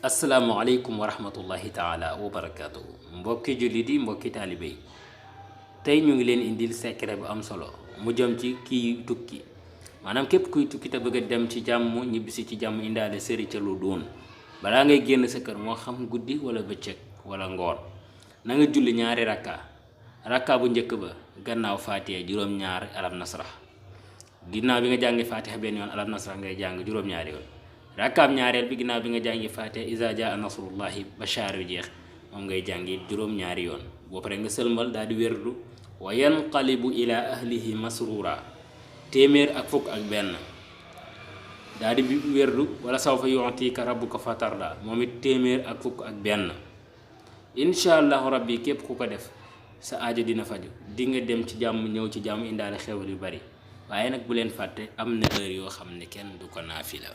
asalaamaaleykum wa rahmatullahi taala wa barakaatuhu mbokki jullit yi mbokki taalibe yi tey ñu ngi leen indil secret bu am solo mu jëm ci kii tukki maanaam képp kuy tukki te bëgg a dem ci jàmm ñibbisi ci jàmm indaale sëri ca lu doon balaa ngay génn sa kër moo xam guddi wala bëccëg wala ngoon na nga julli ñaari rakka bu njëkk ba gannaaw faatiha juróom-ñaar alam nasrah ginnaaw bi nga jàngi faatiha benn yoon alam nasrah ngay jàng juróom-ñaari yoon rakkaam ñaareel bi ginnaaw bi nga jàngi faatiha iza jaa nasrullahi ba saar wi jeex moom ngay jàngi juróom-ñaari yoon boo pare nga sëlmal daal di wérdu wa yanqalibu ila ahlihi masrura téeméer ak fukk ak benn daal di wérdu wala sawfa yu'tika rabbuka fatarda moom it téeméer ak fukk ak benn incha allahu rabbi képp ku ko def sa aajo dina faju di nga dem ci jàmm ñëw ci jàmm indaale xewal yu bari waaye nag bu leen fàtte am na heure yoo xam ne kenn du ko naafila